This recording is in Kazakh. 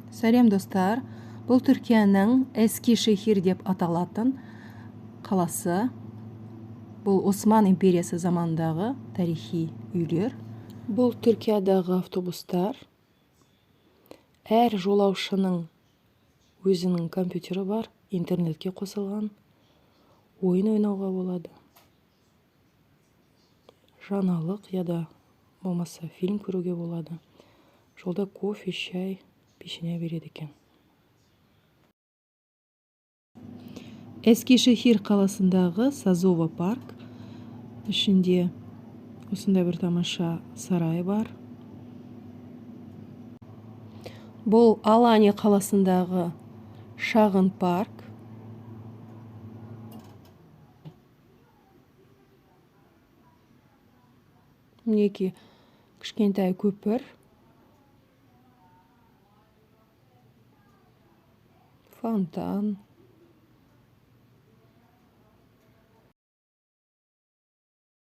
Сәлем, достар! Бұл Түркияның Эскишехир деп аталатын қаласы. Бұл Осман империясы заманындағы тарихи үйлер. Бұл Түркиядағы автобустар. Әр жолаушының өзінің компьютері бар, интернетке қосылған. Ойын ойнауға болады. Жаңалық я да болмаса фильм көруге болады. Жолда кофе, шай, печенье береді екен. Эскишехир қаласындағы Сазова парк ішінде осындай бір тамаша сарай бар. Бұл Алания қаласындағы шағын парк. Мінекей, кішкентай көпір. Фонтан.